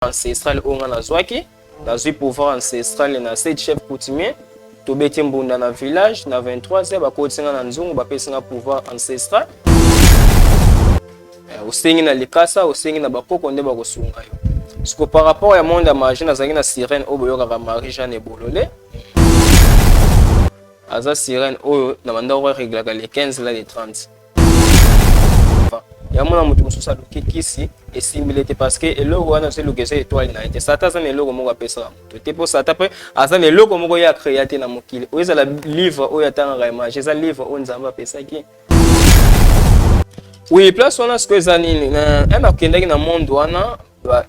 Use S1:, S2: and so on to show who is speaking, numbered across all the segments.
S1: Ancestral oyo nga nazwaki, nazwi pouvoir ancestral na sept chef coutumier. Tobeti mbunda na village na 23 heures, bakotisi nga na nzungu, bapesi nga pouvoir ancestral. Osengi na likasa, osengi na bakoko nde bakosunga yo. Siko par rapport ya monde ya magie, nazalaki na sirène oyo boyokaka, Marie Jeanne Ebolole. Aza sirène oyo na bandako areglaka le 15 la le 30. Yango na moto mosusu aluki kisi, esimbeli te, parce que eloko wana azoluka eza étoile na ye te. Satan aza na eloko moko apesaka moto te, mpo Satan mpe aza na eloko moko ye acréa te na mokili oyo. Ezala livre oyo atangaka ya magie, eza livre oyo Nzambe apesaki. Oui, place wana sikoyo eza nini? Na akendaki na monde wana,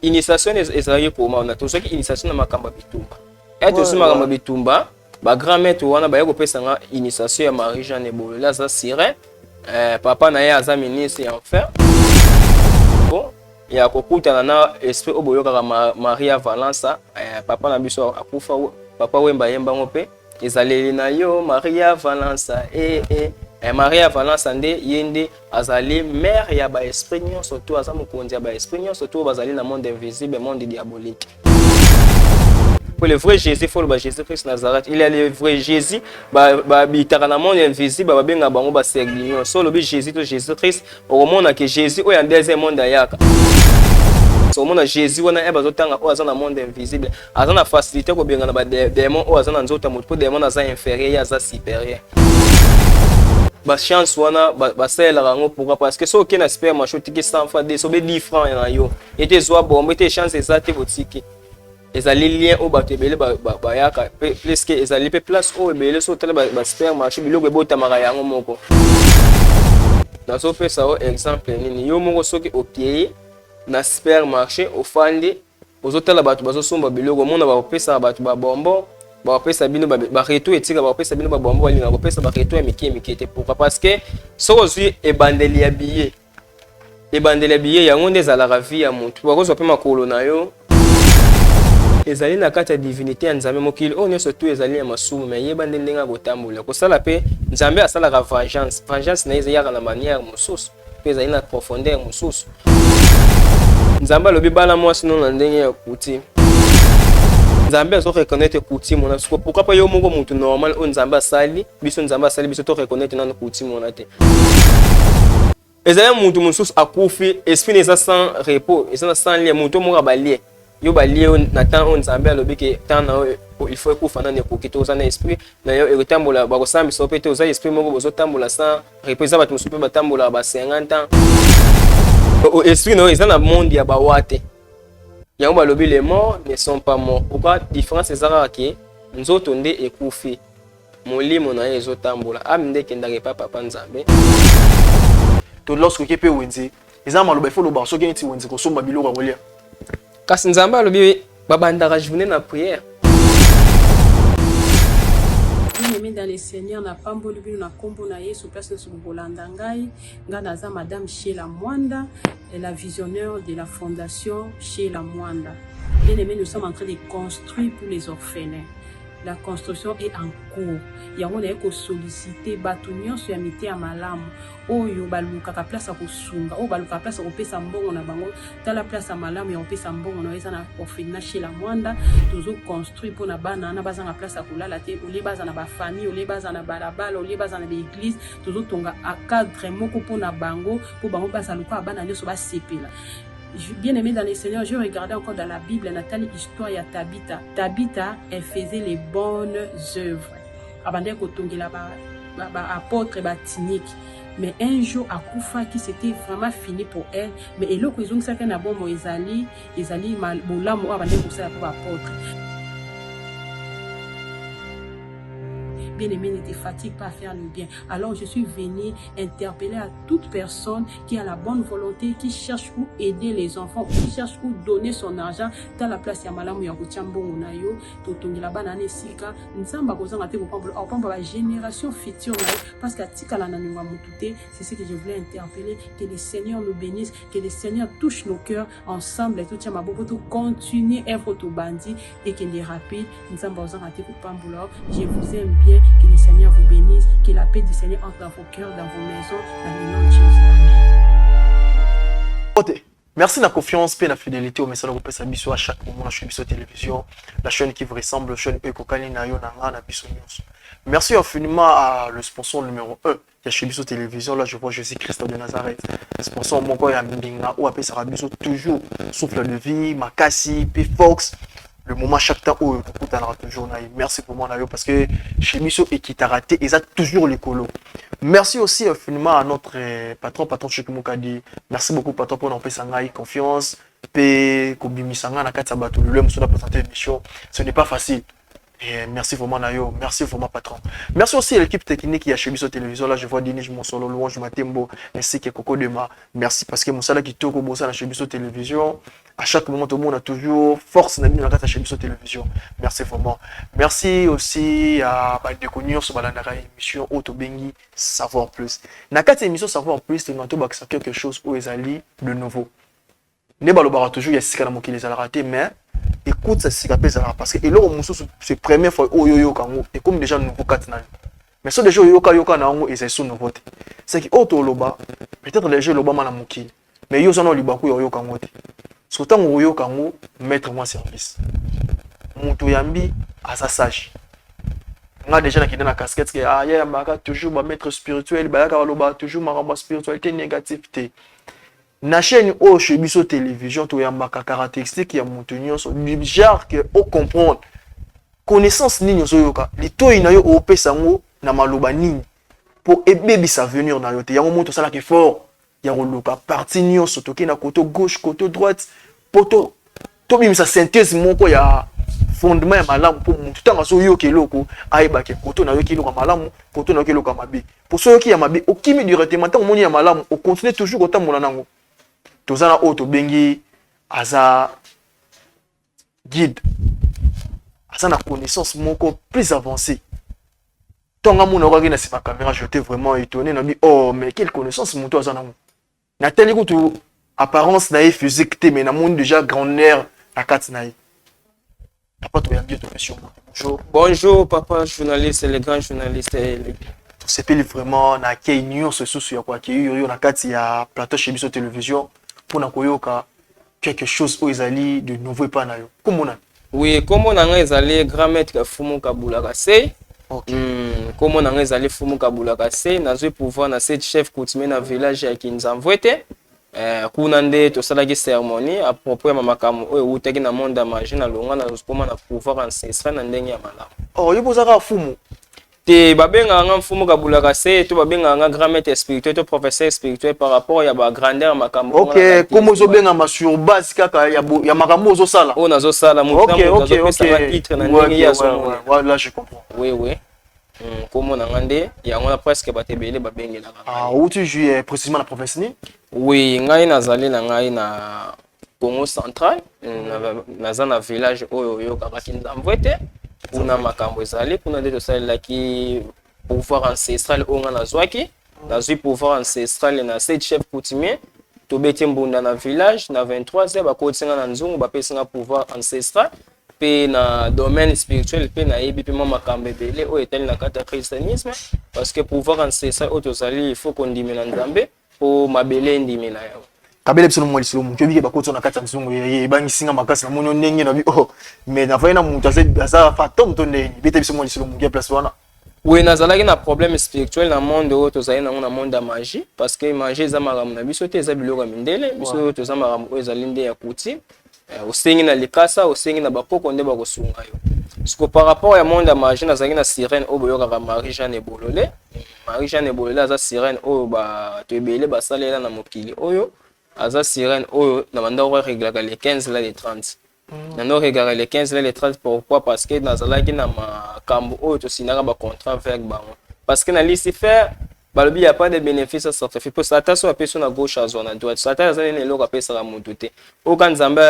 S1: initiation ezalaki koma na tozwaki initiation na makambo ya bitumba. E tozwi makambo ya bitumba, bagrand maître wana baye kopesa nga initiation ya Marie Jeanne Ebolole. Aza sirène, papa na ye aza ministre ya enfer. Bon, ya kokutana na esprit oyo boyokaka, Maria Valensa, papa na biso akufa, papa Wemba yembango mpe ezaleli na yo Maria Valensa. Maria Valensa nde ye nde azali mère ya baesprit nyonso to aza mokonzi ya baesprit nyonso to bazali na monde invisible, monde diabolique. Pour le vrai Jésus, faut le Jésus-Christ Nazareth. Il y a le vrai Jésus, ba bitaka na monde invisible, ba benga bango ba serglignon. So lobi Jésus to Jésus-Christ, okomona ke Jésus oyo en deuxième monde ayaka. So omona Jésus wana e bazotanga oyo aza na monde invisible, aza na facilité kobenga na ba démon oyo aza na nzoto ya moto, mpo démon aza inférieur, ye aza supérieur. Bachance wana basalelaka yango. Pourquoi? Parce que soki okei na supermarché, otiki 100 francs, 2 sobe 10 francs na yo, ete ezwa bombo, ete chance eza te, botiki. Ezali lien oyo bato ebele bayaka plus que ezali mpe place oyo ebele. So otala basupermarché, biloko ebotamaka yango moko. Nazopesa yo exemple nini? Yo moko soki okei na supermarché, ofandi, ozotala bato bazosomba biloko, omona bakopesaka bato babonbon, bakopesa bino baretour etika, bakopesa bino babonbon, balingaka kopesa baretour ya mike mike te. Pourquoi? Parce que soki ozwi ebandeli ya billet, ebandeli ya billet yango nde ezalaka vie ya motu. Bakozwa mpe makolo na yo ezali na kati ya divinité ya Nzambe. Mokili oyo nyonso tu ezali ya masumu, me yeba nde ndenge akotambola kosala. Mpe Nzambe asalaka vengeance. Vengeance na ye ezalaka na manière mosusu mpe ezali na profondeur mosusu. Nzambe alobi bala mwasi no na ndenge ya coutume. Nzambe azo reconnaître coutume wana. Siko pourquoi pas yo moko motu normal oyo Nzambe asali biso, Nzambe asali biso to reconnaître nano coutume wana te? Ezali mutu mosusu akufi, esprit eza sans repos, eza na sans lien. Motu moko abalie yo, balie yo na temps oyo Nzambe alobi ke temps na yo il faut ekufa nani ekoki te. Oza na esprit na yo ekotambola, bakosambisa yo mpe te. Oza esprit moko bozotambola sans repos. Eza bato mosusu mpe batambolaka ba 50 ans, esprit na yo eza na monde ya bawa te. Yango balobi les morts ne sont pas morts. Pourquoi? Différence eza kaka ke nzoto nde ekufi, molimo na ye ezotambola, âme nde ekendaka epa papa Nzambe.
S2: To lorsque oke mpe wenze, eza maloba ifo loba soki neti wenze kosomba biloko ya kolia.
S1: Kasi Nzambe alobi babandaka journée na prière.
S3: Bien-aimé dans le Seigneur, napamboli bino na nkombo na Yesu. Place nyonso bokolanda ngai, ngai naza Madame Sheila Mwanda, la visionnaire de la fondation Sheila Mwanda. Bien-aimé, nous sommes en train de construire pour les orphelins. La construction est en cours. Yango naye kosollicite bato nyonso ya mite ya malamu oyo balukaka place ya kosunga, oyo balukaka place ya kopesa mbongo na bango. Tala, place ya malamu ya kopesa mbongo na yo eza na orphelinat chez la Mwanda. Tozoconstruire mpona bana wana bazanga place ya kolala te, olie baza na bafamille, olie baza na balabala, olie baza na baeglise. Tozotonga a cadre moko mpona bango, mpo bango baza lokola bana nyonso, basepela. Bien aimé dans le Seigneur, je regardais encore dans la Bible, natali histoire ya Tabitha. Tabitha, elle faisait les bonnes œuvres. Abandaki kotongela ba ba, ba apôtre batunique. Mais un jour akufaki, c'était vraiment fini pour elle. Mais eloko ezongisaki na bomoi ezali bolamu oyo abandaki kosala mpo baapôtre. Bien-aimé, ne te fatigue pas à faire le bien. Alors je suis venue interpeller à toute personne qui a la bonne volonté, qui cherche où aider les enfants, qui cherche où donner son argent. Dans la place ya malamu ya kotia mbongo na yo, totongela bana na esika. Nzambe akozanga te kopambola, akopambola ba génération future na yo, parce que atikala na niongo ya motu te. C'est ce que je voulais interpeller. Que le Seigneur nous bénisse, que le Seigneur touche nos cœurs ensemble. Totia maboko, to continuer œuvre tobandi ekende rapide. Nzambe akozanga te kopambola. Je vous aime bien. Que le Seigneur vous bénisse, que la paix du Seigneur entre dans vos cœurs, dans vos maisons, dans le nom de Jésus. Amen.
S2: Ote. Merci na confiance pe na fidélité omesana kopesa biso à chaque moment na chez biso télévision, la chaîne qui vous ressemble, chaîne oyo ekokani na yo, na nga, na biso nyonso. Merci infiniment à le sponsor numéro 1 ya chez biso télévision. Là, je vois Jésus-Christ de Nazareth, sponsor moko ya mbinga oyo apesaka biso toujours souffle de vie, makasi pe force, le moment, chaque temps oyo tokutanaka toujours na ye. Merci pour moi na yo, parce que chez biso ekitaka te, eza toujours likolo. Merci aussi infiniment à notre patron, patron Chik Mukadi. Merci beaucoup, patron, pour nous ngai confiance pe kobimisa ngai na kati ya bato lelo mosusu na présenter émission. Ce n'est pas facile. Et merci vraiment na yo, merci vraiment, patron. Merci aussi à l'équipe technique ya chez biso télévision. Là, je vois Denis Monsolo, Louange Matembo ainsi que Coco Dema. Merci, parce que mosala kitoko bosala chez biso télévision. À chaque moment, tout le monde a toujours force na bino na kati ya chez biso télévision. Merci vraiment. Merci aussi à bandeko nyonso balandaka émission oyo tobengi Savoir Plus. Na kati ya émission Savoir Plus, tolinga tobakisa quelque chose oyo ezali de nouveau. Nde balobaka toujours ya sika na mokili ezalaka te, mais écoute, sika mpe ezalaka, parce que eloko mosusu, c'est première fois oyo oyoka yango, ekomi déjà nouveau kati na yo. Mais so déjà oyoka yoka na yango, ezali so nouveau te. C'est que oyo toloba, peut-être déjà elobama na mokili, mais yo oza na libaku ya oyoka yango te. So ntango oyoka yango, maître mwa service, moto oyambi aza sage. Nga déjà nakende na casquette ke aya yambaka toujours bamaître spirituel, bayaka balobaka toujours makambo ya spiritualité négative te. Na chaîne oyo chez biso télévision, toyambaka caractéristique ya moto nyonso, du genre ke ocomprendre connaissance nini ozoyoka, litoi na yo opesa yango na maloba nini mpo ebebisa avenir na yo te. Yango moto osalaka effort ya koluka parti nyonso, tokei na côté gauche, côté droite, mpo tobimisa synthèse moko ya fondement ya malamu, mpo motu ntango azoyoka eloko, ayebake koto nayoki eloko ya malamu, koto nayoki eloko ya mabe. Po so oyoki ya mabe, okimi directement. Ntango omoni ya malamu, ocontinue toujours kotambola nango. Toza na oyo tobengi aza guide, aza na connaissance moko plus avancée. Ntongo amona okaki na nsima caméra, j'étais vraiment étonné. Nabi: «Oh, mais quelle connaissance moto aza nango!» Natali kutu apparence na ye physique te, mais namoni déjà grandeur na kati na ye. Papa, toyambi yo, topesi yo bonjour.
S1: Bonjour, papa journaliste, le grand journaliste.
S2: Tosepeli vraiment na akei nyonso lisusu ya koaccueillir yo na kati ya plateau chez biso télévision, mpona koyoka quelque chose oyo ezali de nouveau epai na yo. Komona?
S1: Oui, kombo na ngai ezali grand maître Fumu Kabula Kasei. Kombo na ngai ezali Fumu Kabula Kasei. Nazwi pouvoir na sept chef coutumier na village ya Kinzamvwete. Kuna nde tosalaki cérémonie à propos ya makambo oyo ewutaki na monde ya magie. Na longwa nazokoma na pouvoir ancestral na ndenge ya malamu.
S2: Oh, yo bozaka fumu?
S1: Te, babengaka nga Mfumu Kabula Kase, to babengaka nga grand maître spirituel to professeur spirituel, par rapport ya bagrandeur ya makambo.
S2: Ok, kombo ozobengama sur base kaka ya makambo ozosala.
S1: Oyo nazosala, motu na moto azopesanga titre na ndenge ye azomona.
S2: Voilà, je comprends.
S1: Oui, kombo na nga nde yango na presque bato ebele babengelaka.
S2: Ah, outi juillet, précisément na province nini?
S1: Oui, ngai nazali na ngai na Congo Central. Naza na village oyo oyokaka Kinzamvwete. Kuna makambo ezali, kuna nde tosalelaki pouvoir ancestral oyo nga nazwaki. Nazwi pouvoir ancestral na sept chef coutumier. Tobeti mbunda na village na 23 heures, bakotisi nga na nzungu, bapesi nga pouvoir ancestral. Mpe na domaine spirituel mpe nayebi mpe mwa makambo ebele oyo etali na kati ya christianisme, parce que pouvoir ancestral oyo tozali, il faut kondimela Nzambe mpo mabele endimela yango.
S2: Kabele biso no mwa lisolo moto oyebike bakoti na kati ya nzungu, ebangisinga makasi. Namoni yo ndenge na bi, oh, mais navai na moto aza fantôme to ndenge. Bete biso mwa lisolo moke ya place wana.
S1: Oui, nazalaki na problème spirituel na monde oyo tozali nango, na monde ya magie, parce que magie eza makambo na biso te, eza biloko ya mindele. Biso oyo toza makambo oyo ezali nde ya coutume. Osengi na likasa, osengi na bakoko nde bakosunga yo. Siko par rapport ya monde ya magie, nazalaki na sirène oyo boyokaka, Marie Jeanne Ebolole. Marie Jeanne Ebolole aza sirène oyo bato ebele basalela na mokili oyo. Aza sirène oyo na bandako areglaka le 15 la le 30. Nano reglaka le 15 la le 30. Pourquoi? Parce que nazalaki na makambo oyo tosinaka bacontrat avec bango, parce que na Lucifer balobi ya pas de bénéfice à sacrifice, mpo Satan so apesi na gauche, azwa na droite. Satan aza nini? Eloko apesaka motu te. Oyo ka Nzambe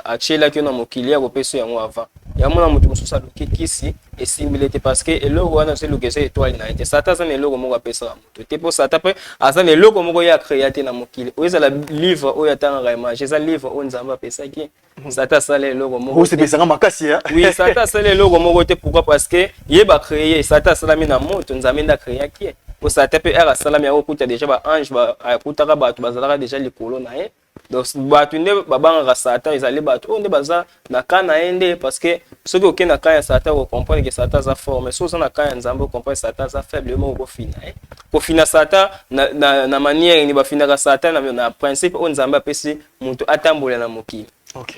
S1: atielaki yo na mokili ya kopesa yango avant. Yango na motu mosusu aluki kisi, esimbeli te, parce que eloko wana azoluka eza étoile na ye te. Satan aza na eloko moko apesaka motu te, mpo Satan mpe aza na eloko moko ye acréa te na mokili oyo. Ezala livre oyo atangaka image, eza livre oyo Nzambe apesaki. Satan asala eloko moko.
S2: Osepesanga makasi.
S1: Oui, Satan asala eloko moko te. Pourquoi? Parce que ye bacréé, Satan asalami na moto, Nzambe nde acréaki ye. Po Satan mpe ere asalami, akokuta déjà baange, akutaka bato bazalaka déjà likolo na ye. Donc bato nde babangaka Satan ezali bato oyo nde baza na ka na ye nde, parce que soki okei na ka ya Satan, okocomprendre ke Satan aza fort, mais soki oza na ka ya Nzambe, ocomprendre Satan aza faible. Yo moko okofina ye. Kofina Satan na manière nini bafinaka Satan? Na principe oyo Nzambe apesi moto atambola na mokili.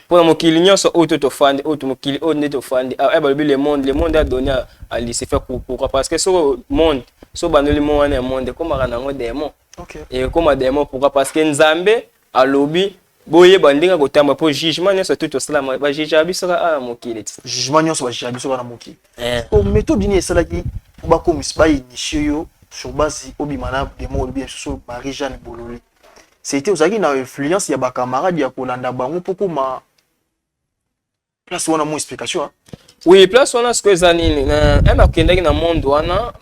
S1: Mpona mokili nyonso oyo to tofandi, oyo mokili oyo nde tofandi awa, balobi le monde, le monde a donné à Lucifer. Pourquoi? Parce que soko monde so bandoli mo wana ya monde, ekomaka nango démon. Ekoma démon. Pourquoi? Parce que Nzambe alobi boyeba ndenge kotambola, mpo jugement nyonso to tosalama, bajugeaka biso kaka awa na mokili ti.
S2: Jugement nyonso bajugeaka biso kaka na mokili. Po méthode nini esalaki mpo bakomisa bainitier yo sur base obima na démon? Olobi lisusu Marie Jeanne Bolole, c'était ozalaki na influence ya bacamarade ya kolanda bango mpo koma place wana? Mo explication, hein?
S1: Oui, place wana sikoyo eza nini? Na akendaki na monde wana,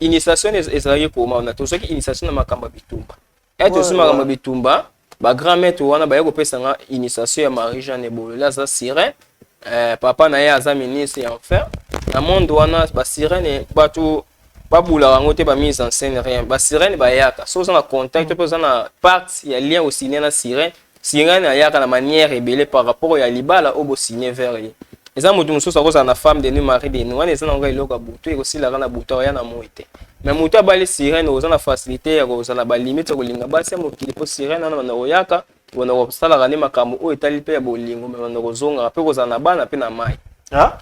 S1: initiation ezalaki koma wana, tozwaki initiation na makambo ya bitumba. Tozwi makambo ya bitumba, bagrand maître wana baye kopesa nga initiation ya Marie Jeanne Bolole. Aza sirène, papa na ye aza ministre ya enfer. Na monde wana, basirène, bato babulaka yango te, bamise en scène, rien. Basirène bayaka so oza na contact mpe oza na pacte ya lien osigne na sirène. Sirène ayaka na manière ebele par rapport ya libala oyo bosigne vers ye. Eza moto mosusu akozala na femme de nuit, mari de nuit. Wana eza nango eloko ya butu, ekosilaka na butu, akoya na moi te. Mais moto abali sirène, oza na facilité ya kozala balimite ya kolinga basi ya mokili, mpo sirène wana banda koyaka, banda kosalaka nde makambo oyo etali mpe ya bolingo, me banda kozongaka mpe kozala na bana mpe na mai.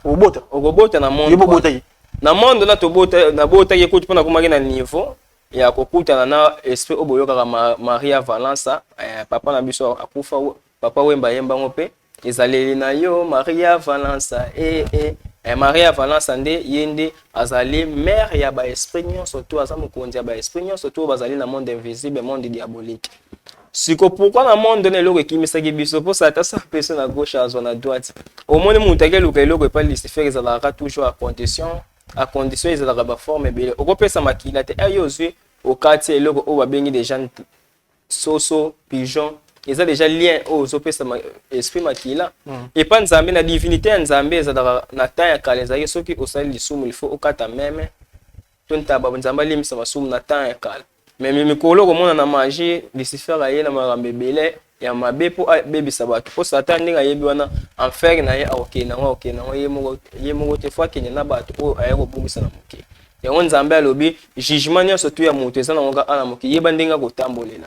S2: Obota?
S1: Okobota na monde.
S2: Bobotaki?
S1: Na monde na tobota, nabotaki ekuti mpo nakomaki na niveau ya kokutana na esprit oyo boyokaka, Maria Valensa. Papa na biso akufa, Papa Wemba, yembango mpe ezaleli na yo Maria Valensa. Maria Valensa nde ye nde azali mère ya baesprit nyonso to aza mokonzi ya baesprit nyonso to bazali na monde invisible, monde diabolique. Siko pourquoi na monde na eloko ekimisaki biso? Mpo Satan so apesi na gauche, azwa na droite. Omoni moto akeluka eloko epai Lucifer, ezalaka toujours à condition, à condition. Ezalaka baforme ebele. Okopesa makila te. Yo ozwi okati eloko oyo babengi déjà soso, pigeon, eza déjà lien oyo ozopesa esprit makila. Epa Nzambe, na divinité ya Nzambe, ezalaka na temps ya kala, ezalaki soki osali lisumu, il faut okata meme to ntaba, Nzambe alimbisa masumu na temps ya kala. Mais mikolo okomona na magie, Lucifer aye na makambo ebele ya mabe mpo abebisa bato, mpo Satan ndenge ayebi wana enfer na ye, akokende yango, akokende yango ye moko, ye moko te, fo akende na bato oyo aye kobungisa na mokili. Yango Nzambe alobi jugement nyonso tu ya moto eza nango kaka na mokili, yeba ndenge akotambolela.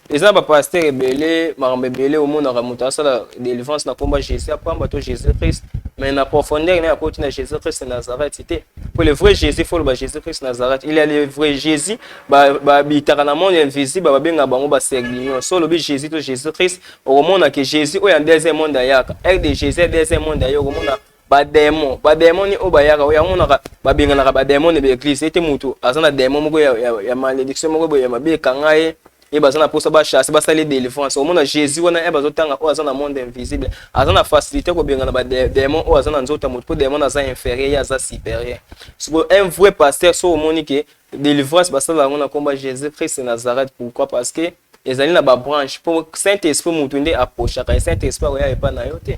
S1: Eza na bapasteur ebele, makambo ebele. Omonaka moto asala délivrance na komba Jésus apamba to Jésus Christ, mais na profondeur na akoti na Jésus Christ Nazareth te. Po le vrai Jésus, faut loba Jésus Christ Nazareth. Il y a le vrai Jésus babitaka na monde invisible, babengaka bango baserglignon. So olobi Jésus to Jésus Christ, okomona ke Jésus oyo ya deuxième monde ayaka, ere de Jésus ya deuxième monde aye, okomona badémon, badémon ni oyo bayaka oyo yamonaka, babenganaka badémon na baeglise ete moto aza na démon moko ya malédiction moko boye ya mabe ekanga ye, ye baza na mposa bachasse, basali délivrance. Omona Jésus wana ye bazotanga oyo aza na monde invisible, aza na facilité kobengana badémon oyo aza na nzoto ya moto, mpo démon aza inférieur, ye aza supérieur. Sikoyo un vrai pasteur, so omoni ke délivrance basalaka yango na nkombo ya Jésus Christ Nazareth. Pourquoi? Parce que ezali na babranche, mpo Saint Esprit, motu nde approchaka Saint Esprit, akoya epa na yo te,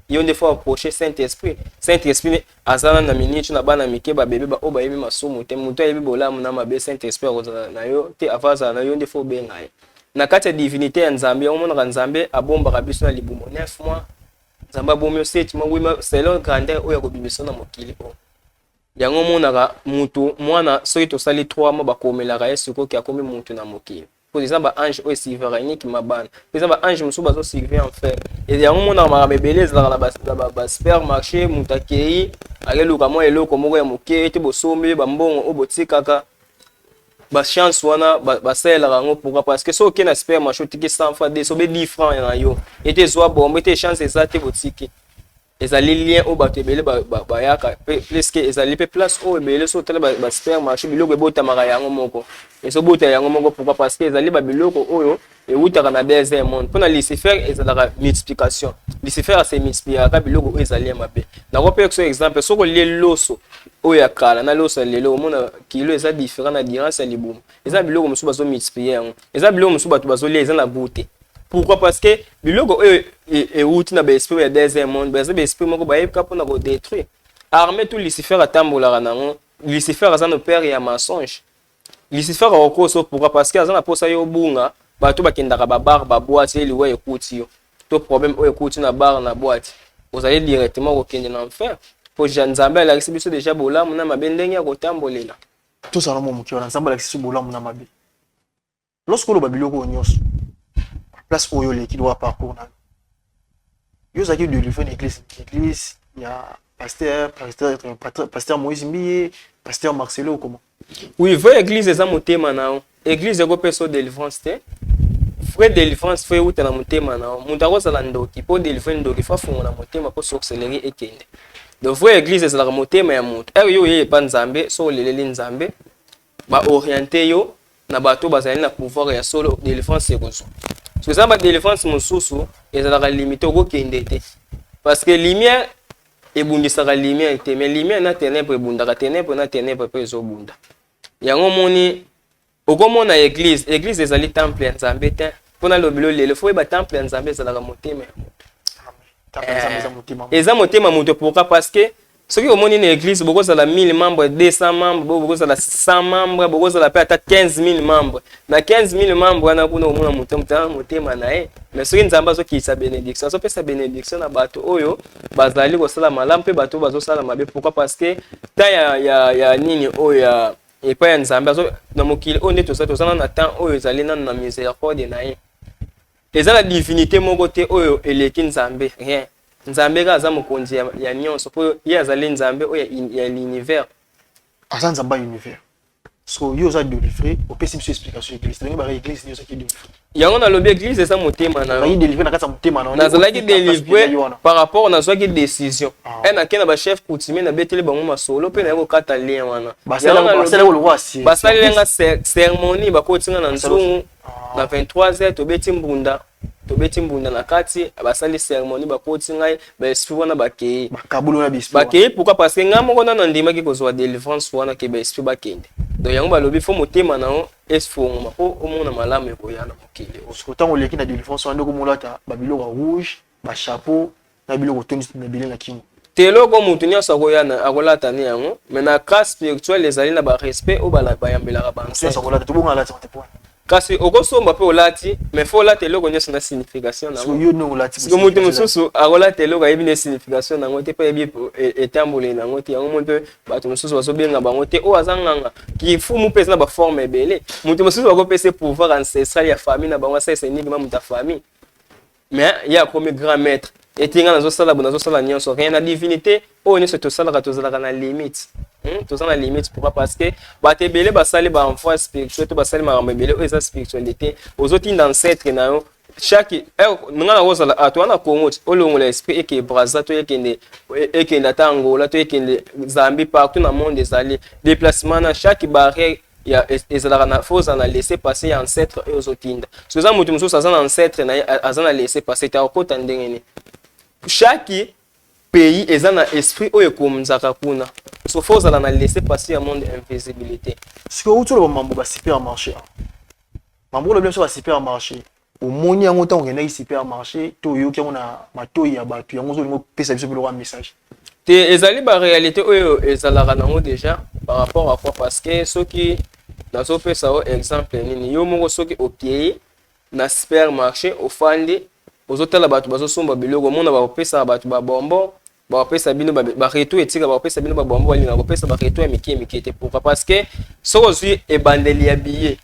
S1: yo nde faut approcher Saint Esprit. Saint Esprit aza na miniti na bana mike, babebe oyo bayebi masumu te. Moto ayebi bolamu na mabe, Saint Esprit akozala na yo te avant azala na yo, nde faut obenga ye. Na kati ya divinité ya Nzambe, yango omonaka Nzambe abombaka biso na libumu 9 mois, Nzambe abomi yo 7 mois, 8 mois, selon grandeur oyo akobimisa na mokili oyo. Yango omonaka mutu mwana soki tosali 3 mois, bakomelaka ye sikoki akomi mutu na mokili, po eza baange oyo esurveillaka uniquement bana, po eza baange mosusu bazosurveille enfer. Yango omonaka makambo ebele ezalaka na basupermarché. Moto akei akeluka mwa eloko moko ya moke ete bosombi bambongo oyo botikaka, bachance wana basalelaka yango. Pourquoi? Parce que soki okei na supermarché, otiki 100 francs, 200 obe 10 francs na yo, ete ezwa bombo, ete chance eza te, botiki. Ezali lien oyo bato ebele bayaka plus que ezali mpe place oyo ebele. So otala basupermarché, biloko ebotamaka yango moko, ezobota yango moko. Pourquoi? Parce que ezali babiloko oyo ewutaka na deuxième monde. Mpona Lucifer ezalaka multiplication. Lucifer ase multipliaka biloko oyo ezali ya mabe. Nakopesa so exemple: soki olie loso oyo ya kala na loso ya lelo, omona kilo eza différent na différence ya libumu. Eza biloko mosusu bazomultiplie yango, eza biloko mosusu bato bazolia, eza na goût te. Pourquoi? Parce que biloko oyo euti na baesprit ya deuxième monde, baza baesprit moko bayebika mpona kodétruire. Armée tout Lucifer atambolaka nango. Lucifer aza no père ya mensonge. Lucifer akokoso. Pourquoi? Parce que aza na mposa yo obunga. Bato bakendaka babar, baboîte, ye liwa ekuti yo to problème oyo ekuti na bar, na boîte, ozali directement kokende na enfer, mpo Nzambe alakisi biso déjà bolamu na mabe, ndenge ya kotambolela.
S2: Tozala mwa moke wana. Nzambe alakisi biso bolamu na mabe. Lorsque oloba biloko oyo nyonso, place oyo oleki loka parcours na yo, yo ozalaki délivré na église ya pasteur Moïse Mbiye, pasteur Marcelo, comment?
S1: Oui, vraie église eza motema na yo. Église ekopesa yo délivrance te. Vraie délivrance faut euta na motema na yo. Moto akozala ndoki, mpo délivre ndoki, faut afungola motema mpo sorcellerie ekende. Donc vraie église ezalaka motema ya moto. Ere yo oyei epa Nzambe, so oleleli Nzambe, baoriente yo na bato bazali na pouvoir ya solo, délivrance ekozwa. So eza badélivrance mosusu ezalaka limité, okokende te, parce que lumière ebundisaka lumière te, mais lumière na ténèbre ebundaka, ténèbre na ténèbre mpe ezobunda. Yango omoni, okomona église, église ezali temple ya Nzambe te. Mpona lobelo lelo, faut oyeba, temple ya Nzambe ezalaka motema ya moto. Eza motema moto. Pourquoi? Parce que soki omoni na église, bokozala 1000 membres, 200 membres, bokozala 100 membres, bokozala mpe ata 15 000 membres. Na 15 000 membres wana kuna, omona moto, moto motema na ye. Mais soki Nzambe azokitisa bénédiction, azopesa bénédiction na bato oyo bazali kosala malamu mpe bato oyo bazosala mabe. Pourquoi? Parce que ta ya nini oyo ya epai ya Nzambe na mokili oyo nde toza na temps oyo ezali nano na miséricorde na ye. Eza na divinité moko te oyo eleki Nzambe, rien. Nzambe kaka aza mokonzi ya nyonso, mpo ye azali Nzambe oyo ya l'univers.
S2: Aza Nzambe ya univers. So yo oza délivré, opesi biso explication église ndenge baka église nyonso aki délivré.
S1: Yango nalobi, église eza motema na
S2: yo. Délivré na kati ya motema na
S1: Nazalaki délivré par rapport nazwaki décision e nake na bachef coutumier, nabeteli bango masolo mpe naye kokata lien wana. Basaleli nga cérémonie, bakotinga na nzungu na 23 heures, tobeti mbunda, tobeti mbunda na kati, basali cérémonie, bakoti ngai, baesprit wana bakei. Bakei. Pourquoi? Parce que ngai moko nano andimaki kozwa délivrance wana ke baesprit bakende. Donc yango balobi, faut motema na yo efongoma mpo omona malamu ekoya na mokili.
S2: Ntango oleki na délivrance wana, ndeko, molata babiloko ya rouge, bachapeau na biloko otondisi na bile na kingo?
S1: Te, eloko motu nyonso akoya akolata ne yango, mais na cas spirituel ezali na barespect oyo bayambelaka
S2: baancêtre.
S1: Kasi okosomba mpe olati, mais faut olata eloko nyonso na signification
S2: nango.
S1: Motu mosusu akolata eloko, ayebi na signification nango te, mpe ayebi etamboleli nango te. Yango mo mpe bato mosusu bazobenga bango te oyo aza nganga. Kifumu mpe eza na baforme ebele. Motu mosusu bakopesa pouvoir ancestral ya famille na bango, asalisa uniquement moto ya famille, mais ye akomi grand maître. Eti nga nazosala bo, nazosala nyonso, rien. Na divinité oyo nyonso tosalaka, tozalaka na limite. Toza na limite. Pourquoi? Parce que bato ebele basali baenvoi spirituel to basali makambo ebele oyo eza spiritualité. Ozotinda ancêtre na yo chaque nga na kozala ato wana Congo, olongola esprit eke Braza to ekende ata Angola to ekende Zambie, partout na monde ezali déplacement. Na chaque barrière ya ezalaka na, faut ozala na laisser passer ya ancêtre oyo ozotinda. So eza moto mosusu aza na ancêtre na ye, aza na laisser passer te, akokota ndenge nini? Chaque pays eza na esprit oyo ekomzaka kuna. So faut ozala na laisser passer ya monde invisibilité.
S2: Sikoyo outi oloba mambo basupermarché, mambo olobi biso basupermarché, omoni yango ntango okendaki supermarché to oyoki yango na matoi ya bato? Yango ozolinga opesa biso biloko ya message?
S1: Te, ezali baréalité oyo ezalaka nango déjà. Par rapport à quoi? Parce que soki nazopesa yo exemple nini, yo moko soki okei na supermarché, ofandi, ozotala bato bazosomba biloko, omona bakopesaka bato babonbon, bakopesa bino baretour etika, bakopesa bino babonbon, balingaka kopesa baretour ya mike mike te. Pourquoi? Parce que soki ozwi ebandeli ya billet,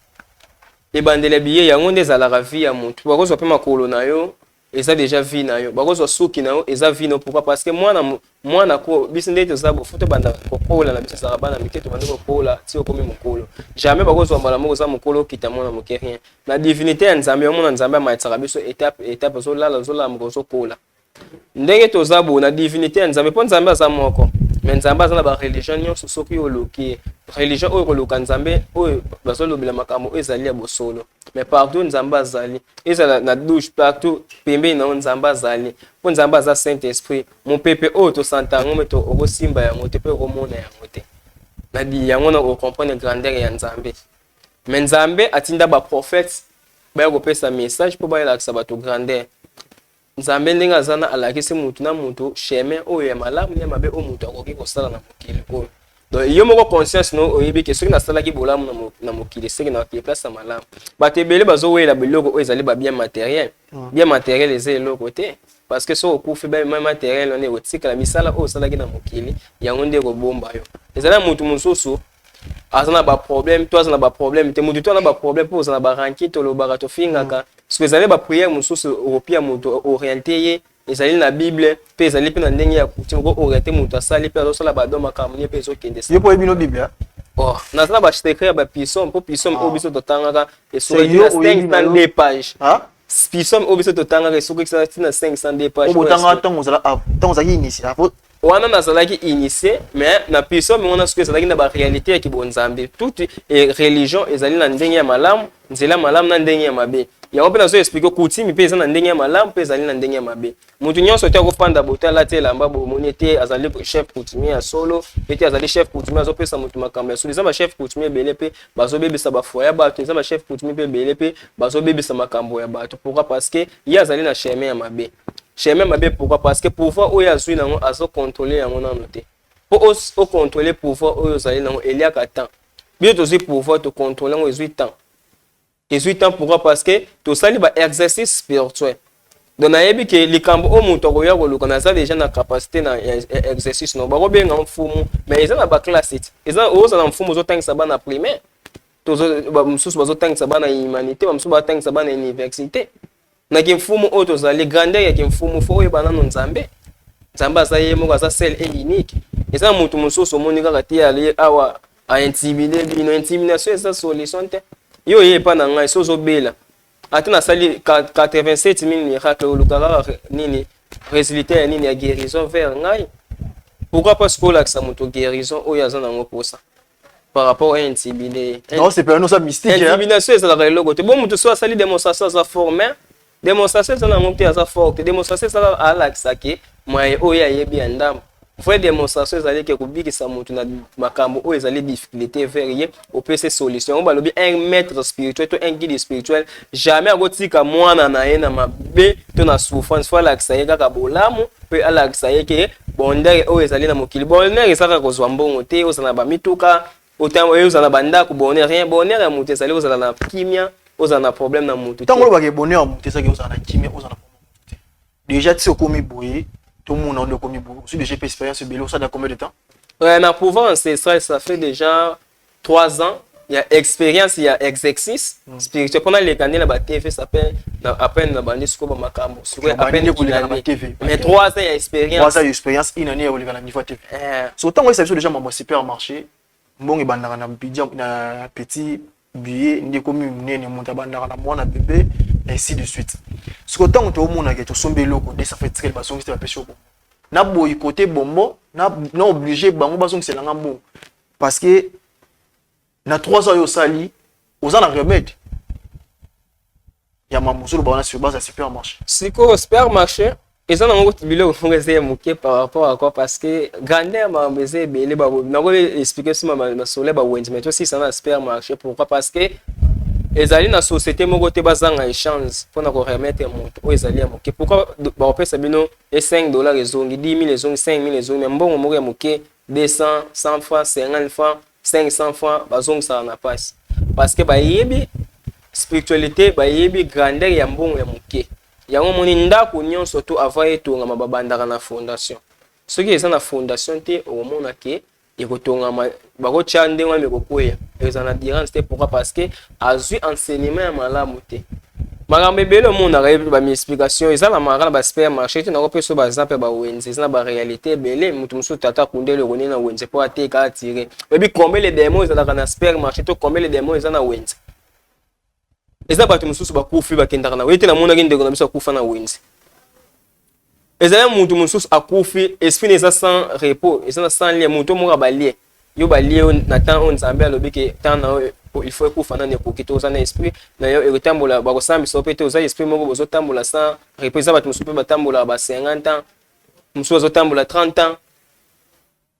S1: ebandeli ya billet yango nde ezalaka vie ya motu. Bakozwa mpe makolo na yo, eza déjà vie na yo. Bakozwa suki na yo, eza vie na yo. Pourquoi? Parce que mwana, mwana ko biso nde toza bofu, tobanda kokola na biso, ezalaka bana mike, tobandi kokola ti okomi mokolo. Jamais bakozwa mbala moko oza mokolo, okita mwana moke, rien. Na divinité ya Nzambe, omona Nzambe amatisaka biso étape étape, ozolala, ozolamuka, ozokola ndenge toza boye na divinité ya Nzambe, mpo Nzambe aza moko, mais Nzambe aza na bareligion nyonso. Soki oluki religion oyo koluka Nzambe, oyo bazolobela makambo oyo ezali ya bosolo, mais partout Nzambe azali. Ezala na douche, partout pembeni na yo Nzambe azali, mpo Nzambe aza Saint Esprit. Mopepe oyo tosanta yango, me okosimba yango te mpe okomona yango te. Na yango na ocomprendre grandeur ya Nzambe. Mais Nzambe atinda baprophète baya kopesa message mpo bayelakisa bato grandeur. Nzambe ndenge aza na, alakisi mutu na mutu chemin oyo ya malamu ya mabe oyo mutu akoki kosala na mokili oyo. Donc yo moko conscience no oyebi ke soki nasalaki bolamu na mokili, soki na place ya malamu. Bato ebele bazowela biloko oyo ezali babien matériel. Bien matériel eza eloko te, parce que soki okufi, bien matériel wana ekotikala. Misala oyo osalaki na mokili, yango nde ekobomba yo. Ezali na motu mosusu aza na baproblème to aza na baproblème te. Motu to aza na baproblème mpo oza na baranki, tolobaka, tofingaka. Soki ezali baprière mosusu okopia moto, oriente ye, ezali na Bible mpe ezali mpe na ndenge ya coutume. Ko oriente moto, asali mpe azosala badon, makambo nie mpe ezokende.
S2: Yo mpo oyebi no Bible?
S1: Oh, naza na basecret ya bapsaume, mpo psaume oyo biso totangaka esoki na 502 page. Psaume oyo biso totangaka esoki na 502 page.
S2: Botangaka ntango ozalaki initié?
S1: Wana nazalaki initié, mais na psaume wana soki ezalaki na baréalité ya kibonzambe. Toute religion ezali na ndenge ya malamu, nzela malamu na ndenge ya mabe. Yango mpe nazo explique, coutume mpe eza na ndenge ya malamu mpe ezali na ndenge ya mabe. Motu nyonso te akofanda bote, alati elamba, bomoni te azali chef coutumier ya solo mpe te azali chef coutumier azopesa motu makambo ya solo. Eza bachef coutumier ebele mpe bazobebisa bafoyer ya bato. Eza bachef coutumier mpe ebele mpe bazobebisa makambo ya bato. Pourquoi? Parce que ye azali na chemin ya mabe. Chemin ya mabe, pourquoi? Parce que pouvoir oyo azwi nango, azocontrôle yango nano te. Mpo ocontrôle pouvoir oyo ozali nango, eliaka temps. Biso tozwi pouvoir, tocontrôle yango, ezwi temps, ezwi temps. Pourquoi? Parce que tosali baexercice spirituel. Donc nayebi ke likambo oyo moto akoya koluka, naza déjà na capacité na exercice. No bakobenga mfumu, mais eza na baclasse ti eza ozala mfumu, ozotangisa bana primaire, mosusu bazotangisa bana humanité, bamosusu bazotangisa bana université. Na kimfumu oyo tozali, grandeur ya kimfumu, fo oyeba nano Nzambe. Nzambe aza ye moko, aza seul et unique. Eza na motu mosusu omoni kaka te ali awa aintimide bino. Intimidation eza solution te. Yo oye epa na ngai, so ozobela, ata nasali 87 000 miracle, oluka kaka nini? Résultat ya nini? Ya guérison vers ngai. Pourquoi? Parce que olakisa moto guérison oyo aza nango mposa par rapport à intimider.
S2: Non, c'est pas ça mystique.
S1: Intimidation ezalaka eloko te. Bon, moto so asali démonstration, aza fort, mais démonstration eza nango te, aza fort te. Démonstration ezalaka alakisa ke moye oyo ayebi ya ndambo. Vraie démonstration ezali ke kobikisa motu na makambo oyo ezali difficulté vers ye, opesi solution. Yango balobi un maître spirituel to un guide spirituel jamais akotika mwana na ye na mabe to na souffrance. Fo alakisa ye kaka bolamu mpe alakisa ye ke bonheur oyo ezali na mokili, bonheur eza kaka kozwa mbongo te, ozala na bamituka, oyo ozala na bandako, bonheur rien. Bonheur ya motu ezali ozala na kimia, ozala na problème na motu.
S2: Ntango olobaka bonheur ya motu ezalaki ozala na kimia, ozala na problème te, déjà ti okomi boye, tomona nde okomi boye, ozwi déjà mpe expérience ebele. Osala combien de temps?
S1: Ouais, na pouvoir ancestral, ça fait déjà 3 ans. Il y a expérience, il y a exercice spirituel. Pendant les années, la TV, ça fait à peine na bandi siko ba makambo. Siko à peine une année. Mais 3 ans, il y a expérience.
S2: 3 ans d'expérience, une année oleka na niveau TV. So ntango oyesa biso déjà mambo supermarché, mbongo ebandaka na budget na petit billet nde ekomi monene, moto abandaka na mwana bébé, ainsi de suite. Siko ntango tomonaka tosombi eloko nde ça fait tikali, bazongisi te, bapesi yo bongo na boyikote bonbon na oblige bango bazongiselanga mbongo, parce que na 3 ans oyo osali, oza na remède ya mambo ozoloba wana sur base ya supermarché?
S1: Sikoyo supermarché eza nango biloko moko eza ya moke par rapport à quoi? Parce que grandeur makambo eza ebele. Nako explique nsima masolo ya bawenze, mais tosisa na supermarché. Pourquoi? Parce que ezali na société moko te bazanga échange mpona koremettre moto oyo ezali ya moke. Pourquoi bakopesa bino e 5 $ ezongi, 10 000 ezongi, 5 000 ezongi, mais mbongo moko ya moke, 200, 100 francs, 50 francs, 500 francs, bazongisaka na mpasi? Parce que bayebi spiritualité, bayebi grandeur ya mbongo ya moke. Yango omoni ndako nyonso to avant etongama, babandaka na fondation. Soki eza na fondation te, okomona ke ekotongama, bakotya ndenge wana, ekokweya, ezala na durance te. Pourquoi? Parce que azwi enseignement ya malamu te. Makambo ebele omonaka ye, bamiexplication eza na maka na basupermarché te. Nakopesa oyo baza mpe bawenze, eza na baréalité ebele. Moto mosusu tata akunda eloko nini na wenze mpo ateka, atire. Oyebi combien le démon ezalaka na supermarché to combien le démon eza na wenze? Eza bato mosusu bakufi, bakendaka na oye te. Namonaki ndeko na biso akufa na wenze. Ezali mutu mosusu akufi, esprit eza sans repos, eza na sans lien. Motu moko balie yo, balie yo na temps oyo Nzambe alobi ke temps na oyo il faut ekufa nani ekoki te. Oza na esprit na yo ekotambola, bakosambisa yo mpe te. Oza esprit moko bozotambola sans repos. Eza bato mosusu mpe batambolaka ba 50 ans, mosusu bazotambola 30 ans.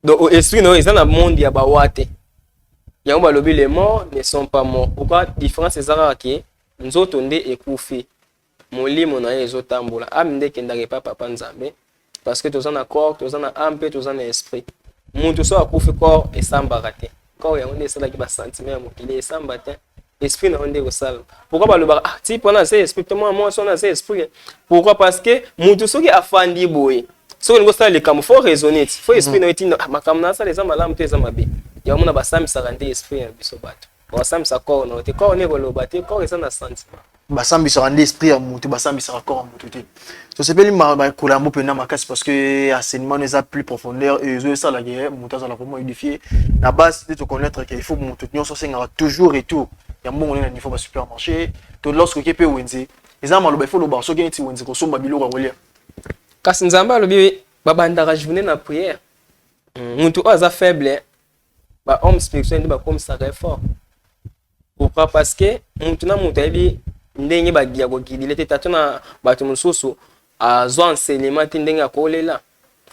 S1: Donc esprit na yo eza na monde ya bawa te. Yango balobi les morts ne sont pas morts. Pourquoi? Différence eza kaka ke nzoto nde ekufi, molimo na ye ezotambola, âme nde ekendaka epa papa Nzambe, parce que toza na corps, toza na âme mpe toza na esprit. Mutu so akufi, corps esambaka te. Corps yango nde esalaki basentiment ya mokili, esamba te. Esprit na yo nde ekosala. Pourquoi balobaka: "Ah, ti mpona aza esprit te, mwana mwasi wana aza esprit"? Pourquoi? Parce que mutu soki afandi boye, soki olingi osala likambo, faut raisonner ti faut esprit na yo etinda: "Ah, makambo na asala eza malamu to eza mabe?" Yango mona basambisaka nde esprit ya biso. Bato basambisa corps na yo te. Corps nde koloba te, corps eza na sentiment.
S2: Basambisaka nde esprit ya motu, basambisaka corps ya motu te. Tosepeli bakola yango mpenza makasi, parce que enseignement eza plus profondeur et ezoesalaka moto azala vraiment édifié. Na base nde toconnaître que il faut moto nyonso asengaka toujours retour ya mbongo nde na niveau basupermarché to lorsque oke mpe wenze. Eza maloba il faut loba soki neti wenze kosomba biloko ya kolia.
S1: Kasi Nzambe alobi babandaka journée na prière. Motu oyo aza faible, bahomme spirituel nde bakomisaka fort. Pourquoi? Parce que mutu na mutu ayebi ndenge ya koguider te. Tata na bato mosusu azwa enseignement te ndenge akolela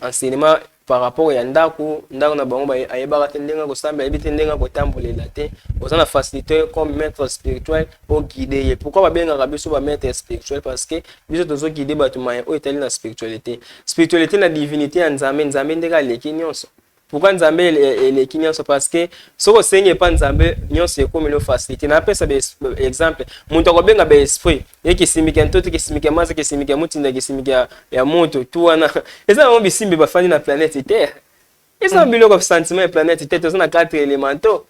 S1: enseignement par rapport ya ndako, ndako na bango. Ayebaka te ndenge akosambela, ayebi te ndenge akotambolela te. Oza na facilité comme maître spirituel oguider ye. Pourquoi babengaka biso bamaître spirituel? Parce que biso tozoguider bato maye oyo etali na spiritualité, spiritualité na divinité ya Nzambe. Nzambe ndenge aleki nyonso. Pourquoi Nzambe eleki nyonso? Parce que soki osengi epa Nzambe, nyonso ekomeli facilité. Napesa exemple: moto akobenga baesprit ye kisimika ya ntoto, kisimika ya masa, kisimika ya motinda, kisimika ya moto tu wana, eza nango bisimbi bafandi na planète Terre. Eza na biloko sentiment ya planète Terre. Toza na quatre élémentaux.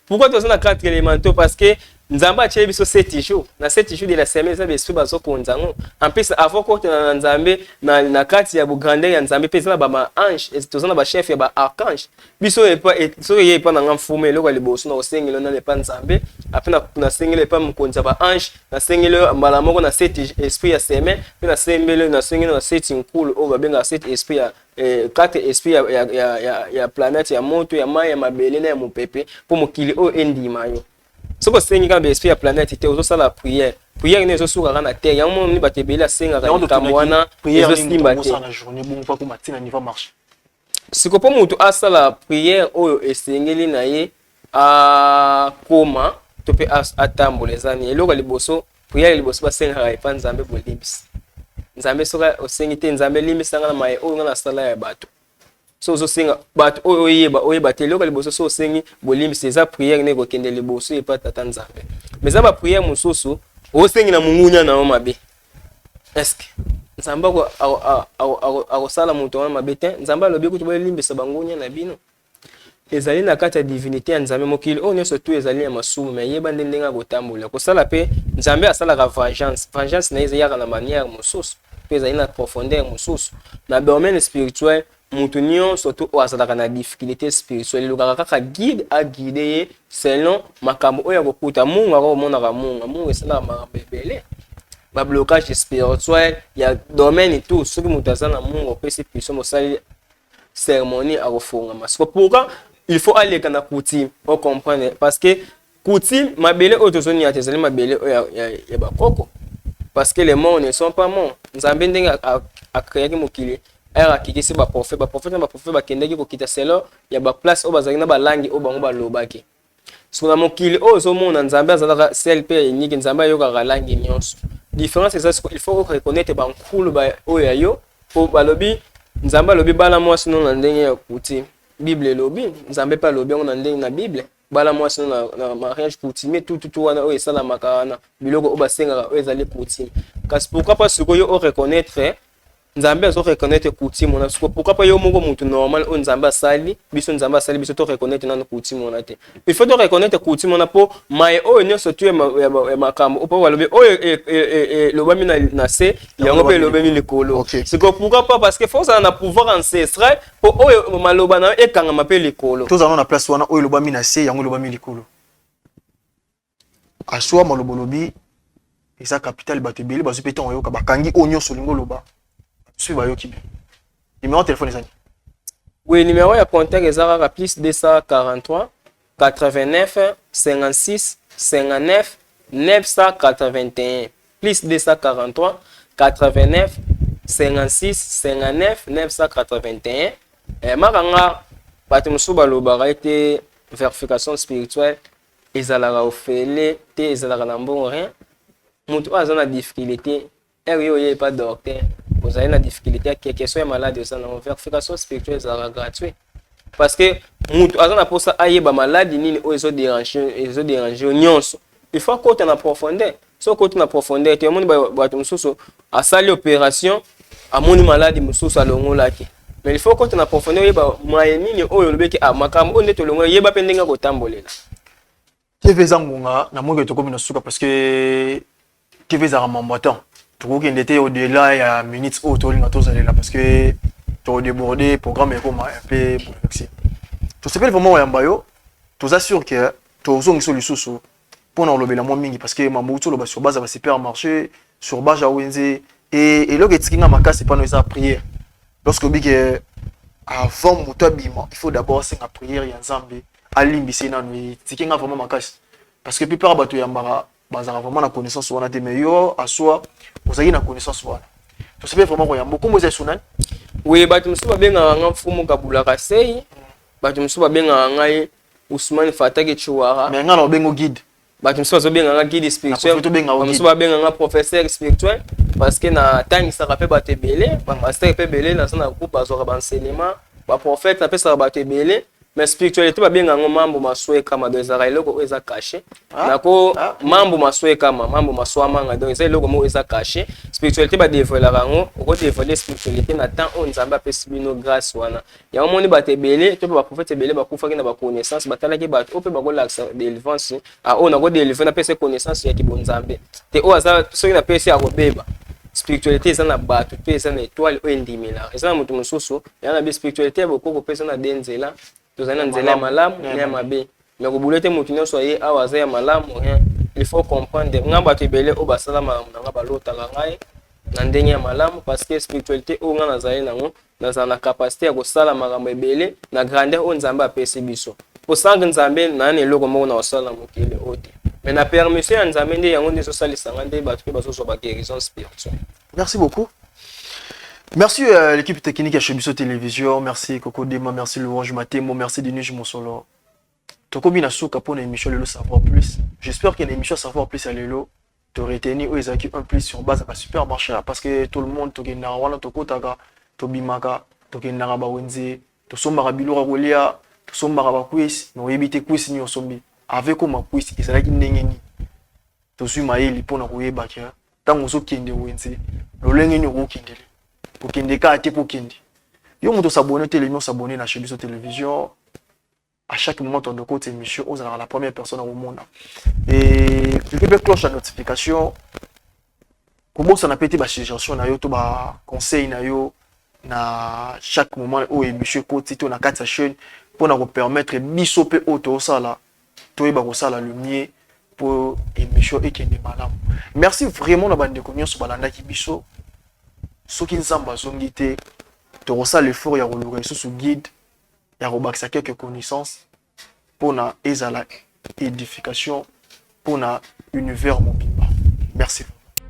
S1: Pourquoi toza na quatre élémentaux? Parce que Nzambe atieli biso 7 jours. Na 7 jours de la semaine, eza baesprit bazokonza yango. En plus, avant kokotana na Nzambe na kati ya bograndeur ya Nzambe, mpe eza na baange, toza na bachef ya baarchange. Biso soki eye epa na nga mfumu, eloko ya liboso na kosengela nano epa Nzambe, apres nasengeli epa mokonzi ya baange, nasengeli mbala moko na sept esprit ya semaine, mpe nasengeli na sept nkulu oyo babengaka sept esprit ya quatre esprit ya planète, ya moto, ya mai, ya mabele na ya mopepe, mpo mokili oyo endima yo. Soki osengi kaka baesprit ya planète te, ozosala prière, prière nde ezosukaka na terre. Yango moni bato ebele asengaka likambo wana, ezosimba te. Siko mpo motu asala prière oyo esengeli na ye akoma to mpe atambola, eza nini? Eloko ya liboso, prière ya liboso basengaka epa Nzambe, bolimbisi. Nzambe, soki osengi te: "Nzambe, limbisanga na maye oyo nga nasala ya bato." So ozosenga bato oyo oyeba, oyeba te. Eloko ya liboso, so osengi bolimbisi, eza prière nde ekokende liboso epa Tata Nzambe. Mais eza baprière mosusu, osengi na mongunya na yo mabe. Est-ce Nzambe akosala moto wana mabe te? Nzambe alobi kutu: "Bolimbisa bangunya na bino." Ezali na kati ya divinité ya Nzambe. Mokili oyo nyonso tu ezali ya masumu, mais yeba nde ndenge akotambola kosala. Mpe Nzambe asalaka vengeance. Vengeance na ye ezalaka na manière mosusu, mpe ezali na profondeur mosusu. Na domaine spirituel, moto nyonso to oyo azalaka na difficulté spirituelle elukaka kaka guide aguider ye selon makambo oyo akokuta. Mungu akomonaka munga, mungu esalaka makambo ebele, bablocage spirituel ya domaine tout. Soki moto aza na mungu, opesi puissance, mosali cérémonie, akofungama. Siko pourquoi il faut aleka na coutume? Ocomprendre, parce que coutume, mabele oyo tozonia te, ezali mabele oyo ya bakoko, parce que les morts ne sont pas morts. Nzambe ndenge acréaki mokili, ere akikisi baprophète, baprophète na baprophète bakendaki kokita selon ya baplace oyo bazalaki na balangi oyo bango balobaki. So na mokili oyo ozomona, Nzambe azalaka seul mpe unique. Nzambe ayokaka langi nyonso. Différence eza, il faut reconnaître bankulu oyo ya yo, po balobi, Nzambe alobi: "Bala mwasi no na ndenge ya coutume." Bible elobi, Nzambe mpe alobi yango na ndenge na Bible: "Bala mwasi no na mariage coutumier." Tututu wana oyo esalamaka wana, biloko oyo basengaka oyo ezali coutume. Kasi pourquoi pas sikoyo oreconnaître Nzambe azo reconnaître coutume wana? Siko pourquoi pas yo moko mutu normal oyo Nzambe asali biso, Nzambe asali biso, to reconnaître nano coutume wana te? Il faut to reconnaître coutume wana, mpo maye oyo nyonso tu ya makambo mpo balobi oyo elobami na se, yango mpe elobami likolo. Siko pourquoi pas? Parce que faut ozala na pouvoir ancestral mpo oyo maloba na yo ekangama mpe likolo.
S2: Tozala na place wana, oyo elobami na se, yango elobami likolo. Aswa maloba olobi eza capital. Bato ebele bazwi mpe ntango oyoka, bakangi oyo nyonso olingi oloba. Soki bayoki bien, numéro ya téléphone ezani?
S1: Oui, numéro ya contact eza kaka +243 89 56 59 981, +243 89 56 59 981. Makanga bato mosusu balobaka ete vérification spirituelle ezalaka ofele te, ezalaka na mbongo, rien. Moto oyo aza na difficulté, ere yo oyebi pa docteur, ozali na difficulté ya question ya maladi, oza nango, vérification spirituelle ezalaka gratuit. Parce que mutu aza na mposa ayeba maladi nini oyo ezodéranger nyonso, il faut akota na profondeur. So okoti na profondeur te, omoni bato mosusu asali opération, amoni maladi mosusu alongolaki. Mais il faut okota na profondeur, oyeba maye nini oyo olobeki, ah, makambo oyo nde tolongola, yeba mpe ndenge akotambolela.
S2: TV eza ngonga na moki, tokomi na suka, parce que TV ezalaka mambo temps, tokokende te au-delà ya minutes oyo tolinga tozalela, parce que todéborde, programme ekoma un peu bouleversé. Tosepeli vraiment koyamba yo. Toza sûr que tozongisa lisusu mpona kolobela mwa mingi, parce que mambo uti oloba sur base ya basupermarché, sur base ya wenze, e eloko etiki nga makasi mpano eza prière. Lorsque obi ke avant moto abima, il faut d'abord asenga prière ya Nzambe alimbisi nanu, etiki nga vraiment makasi, parce que plupart bato yambaka bazalaka vraiment na connaissance wana te, mais yo aswa ozalaki na connaissance wana. Tosepeli vraiment koyamba. Kombo eza esunani?
S1: Oui, bato mosusu babengaka nga Mfumu Kabulaka Sei, bato mosusu babengaka ngai Ousmane Fataki Chiwara.
S2: Mais nga na obengo guide.
S1: Bato mosusu bazobengaka guide spirituel, bato mosusu babengaka professeur spirituel, parce que natangisaka mpe bato ebele, bapasteur mpe ebele. Naza na groupe, bazwaka baenseignement, baprophète, napesaka bato ebele. Mais spiritualité, babenga yango mambo maso ekama. Donc ezalaka eloko oyo eza caché nako mambo maso ekama, mambo maso amanga. Donc eza eloko moko eza caché. Spiritualité, badévoilaka yango, okodévoile spiritualité na temps oyo Nzambe apesi bino grâce wana. Yango moni bato ebele to mpe baprophète ebele bakufaki na baconnaissance, batalaki bato oyo mpe bakolakisa délivrance. Oyo nakodélivre, napesa connaissance ya kibonzambe te, oyo aza soki napesi akobeba. Spiritualité eza na bato mpe eza na étoile oyo endimelaka, eza na moto mosusu ya na bi spiritualité ya bokoko mpe eza na de nzela. Tozali na nzela ya malamu na ya mabe, mais kobula te motu nyonso aye awa aza ya malamu, rien. Il faut comprendre nga, bato ebele oyo basala makambo na nga balotaka ngai na ndenge ya malamu, parce que spiritualité oyo nga nazali nango, nazala na capacité ya kosala makambo ebele na grandeur oyo Nzambe apesi biso. Kosanga Nzambe naa na eloko moko na kosala na mokili oyo te, mais na permission ya Nzambe nde yango nde ezosalisa nga, nde bato mpe bazozwa baguérison spirituelle.
S2: Merci beaucoup. Merci à l'équipe technique à Chez Biso Télévision. Merci Coco Dema, merci Louange Matemo, merci Denis Monsolo. Tokomi na suka pour l'émission Lelo Savoir Plus. J'espère qu'il y a une émission Savoir Plus à Lelo. Tu retenir oyo ezalaki un plus sur base ya supermarché, parce que tout le monde tokendaka wana, tokotaka, tobimaka, tokendaka bawenze, tosombaka biloko ya kolia, tosombaka bakwisi, mais oyebi te kwisi nini osombi avec koma kwisi ezalaki ndenge nini. Tozwi mayeli mpona koyeba ke ntango ozokende wenze, lolenge nini okokendele, kokende kaka te mpo okende. Yo moto osabone telemi, osabone na Chez Biso Télévision. À chaque moment tondo kota émission, ozalaka la première personne akomona. Et clique mpe cloche ya notification. Kobosana mpe te basuggestion na yo to baconseil na yo na chaque moment oyo émission ekoti to na kati ya chaîne, mpona kopermettre biso mpe oyo tozosala toyeba kosala le mieux mpo émission ekende malamu. Merci vraiment na bandeko nyonso balandaki biso. Soki Nzambe azongi te, tokosala effort ya koluka lisusu guide ya kobakisa quelques connaissances mpona ezala édification mpona univers mobimba. Merci.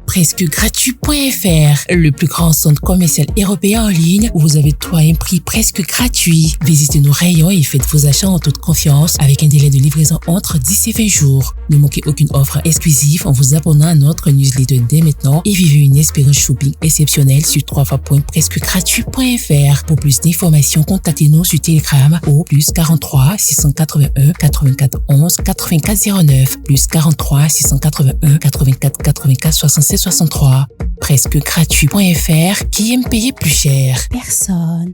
S4: Presque gratuit.fr, le plus grand centre commercial européen en ligne où vous avez droit à un prix presque gratuit. Visitez nos rayons et faites vos achats en toute confiance avec un délai de livraison entre 10 et 20 jours. Ne manquez aucune offre exclusive en vous abonnant à notre newsletter dès maintenant et vivez une expérience shopping exceptionnelle sur 3fois.presquegratuit.fr. Pour plus d'informations, contactez-nous sur Telegram au plus 43 681 84 11 84 09, plus 43 681 84 84 67 63. Presque gratuit.fr, qui aime payer plus cher?
S5: Personne.